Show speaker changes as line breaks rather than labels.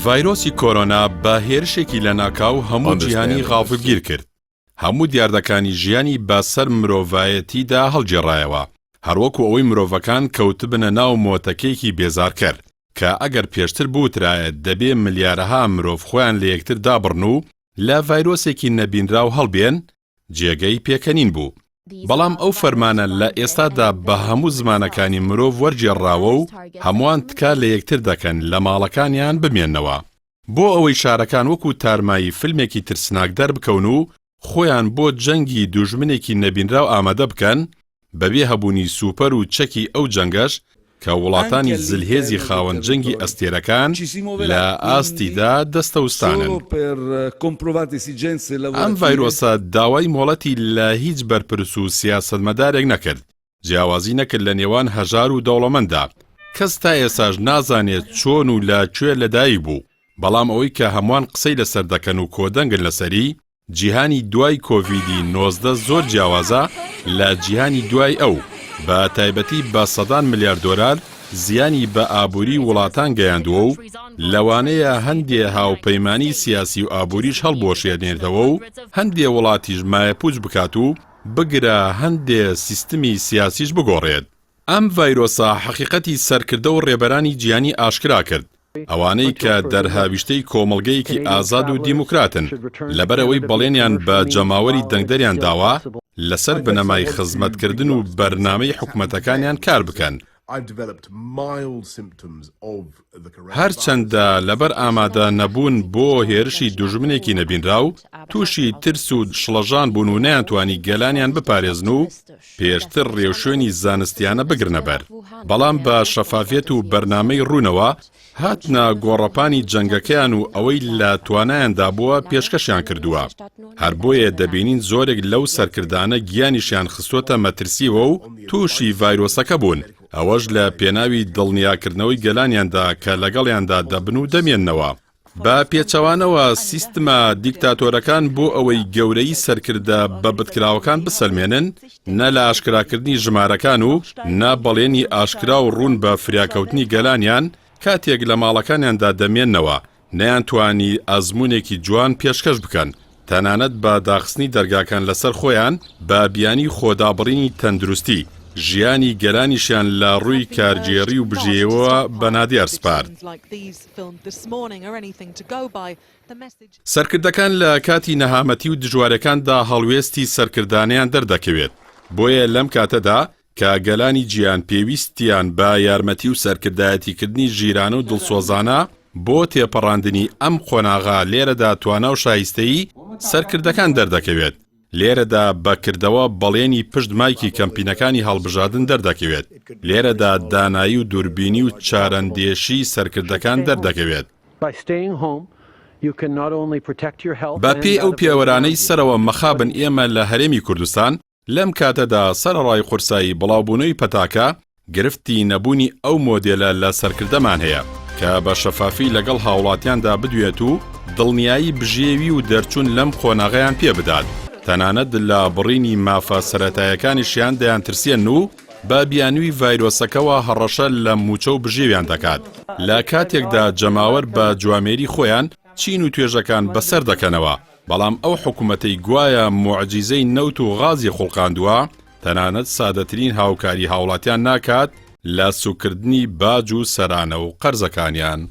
ڤایرۆسی کۆرۆنا بە هێرشێکی لەناکاو هەموو جیهانی غافلگیر کرد. هەموو دیاردەکانی ژیانی بە سەر مرۆڤایەتیدا هەڵگێڕایەوە، هەروەکو ئەوەی مرۆڤەکان کەوتبنە ناو مۆتەکەیەکی بێزارکەر، کە ئەگەر پێشتر بوترایە دەبێ ملیارەها مرۆڤ خۆیان لە یەکتر دابڕن و لە ڤایرۆسێکی نەبینراو هەڵبێن، جێگەی پێکەنین بوو. بەڵام ئەو فەرمانە لە ئێستادا بە هەموو زمانەکانی مرۆڤ وەرگێڕراوە و هەمووان تکا لە یەکتر دەکەن لە ماڵەکانیان بمێننەوە. بۆ ئەوەی شارەکان وەکو تارمایی فیلمێکی ترسناک دەربکەون و خۆیان بۆ جەنگی دوژمنێکی نەبینراو ئامادە بکەن، بەبێ هەبوونی سوپەر و چەکی ئەو جەنگەش کە وڵاتانی زلهێزی خاوەن جەنگی ئەستێرەکان لە ئاستیدا دەستەوستانن. ئەم ڤایرۆسە داوای مۆڵەتی لە هیچ بەرپرس و سیاسەتمەدارێک نەکرد، جیاوازی نەکرد لە نێوان هەژار و دەوڵەمەندا، کەس تا ئێستاش نازانێت چۆن و لە کوێ لەدایک بوو، بەڵام ئەوەی کە هەمووان قسەی لەسەر دەکەن و کۆدەنگن لەسەری، جیهانی دوای کۆڤیدی 19 زۆر جیاوازە لە جیهانی دوای ئەو، بە تایبەتی بە سەدان ملیار دۆلار زیانی بە ئابووری وڵاتان گەیاندووە و لەوانەیە هەندێ هاوپەیمانی سیاسی و ئابووریش هەڵبوەشێنێتەوە و هەندێ وڵاتیش مایەپووچ بکات و بگرە هەندێ سیستمی سیاسیش بگۆڕێت. ئەم ڤایرۆسە حەقیقەتی سەرکردە و ڕێبەرانی جیهانی ئاشکرا کرد، ئەوانەی کە دەرهاویشتەی کۆمەڵگەیەکی ئازاد و دیموکراتن، لەبەرئەوەی بەڵێنیان بە جەماوەری دەنگدەریان داوە لەسەر بنەمای خزمەتکردن و بەرنامەی حکومەتەکانیان کار بکەن. هەرچەندە لەبەر ئامادە نەبوون بۆ هێرشی دوژمنێکی نەبینراو، تووشی ترس و شڵەژان بوون و نەیانتوانی گەلانیان بپارێزن و پێشتر ڕێوشوێنی زانستیانە بگرنە بەر، بەڵام بە شەفافیەت و بەرنامەی ڕوونەوە هاتنە گۆڕەپانی جەنگەکەیان و ئەوەی لە توانایاندا بووە پێشکەشیان کردووە. هەر بۆیە دەبینین زۆرێک لەو سەرکردانە گیانیشیان خستۆتە مەترسییەوە و تووشی ڤایرۆسەکە بوون، ئەوەش لە پێناوی دڵنیاکردنەوەی گەلانیاندا کە لەگەڵیاندا دەبن و دەمێننەوە. بە پێچەوانەوە سیستمە دیکتاتۆرەکان بۆ ئەوەی گەورەیی سەرکردە بە بتکراوەکان بسەلمێنن، نە لە ئاشکراکردنی ژمارەکان و نە بەڵێنی ئاشکرا و ڕوون بە فریاکەوتنی گەلانیان کاتێک لە ماڵەکانیاندا دەمێننەوە، نەیانتوانی ئەزموونێکی جوان پێشکەش بکەن، تەنانەت بە داخستنی دەرگاکان لەسەر خۆیان بە بیانوی خۆدابڕینی تەندروستی، ژیانی گەلانیشیان لە ڕووی کارگێڕی و بژێویەوە بە نادیار سپارد. سەرکردەکان لە کاتی نەهامەتی و دژوارەکاندا هەڵوێستی سەرکردانەیان دەردەکەوێت، بۆیە لەم کاتەدا کە گەلانی جیهان پێویستیان بە یارمەتی و سەرکردایەتیکردنی ژیرانە و دڵسۆزانە بۆ تێپەڕاندنی ئەم قۆناغە، لێرەدا توانا و شایستەیی سەرکردەکان دەردەکەوێت. لێرەدا بە کردەوە بەڵێنی پشت مایکی کەمپینەکانی هەڵبژاردن دەردەکەوێت. لێرەدا دانایی و دووربینی و چارەندێشی سەرکردەکان دەردەکەوێت. بە پێی ئەو پێوەرانەی سەرەوە مەخابن ئێمە لە هەرێمی کوردستان لەم کاتەدا سەرەڕای قورسایی بڵاوبوونەوەی پەتاکە، گرفتی نەبوونی ئەو مۆدێلە لە سەرکردەمان هەیە کە بە شەفافی لەگەڵ هاوڵاتیاندا بدوێت و دڵنیایی بژێوی و دەرچوون لەم قۆناغەیان پێ بدات، تەنانەت لە بڕینی مافە سەرەتایەکانیشیان دەیانترسێنن و بە بیانووی ڤایرۆسەکەوە هەڕەشە لە مووچە و بژێویان دەکات، لە کاتێکدا جەماوەر بە جوامێری خۆیان چین و توێژەکان بەسەر دەکەنەوە، بەڵام ئەو حکومەتەی گوایە موعجیزەی نەوت و غازی خوڵقاندووە، تەنانەت سادەترین هاوکاری هاوڵاتیان ناکات لە سوککردنی باج و سەرانە و قەرزەکانیان.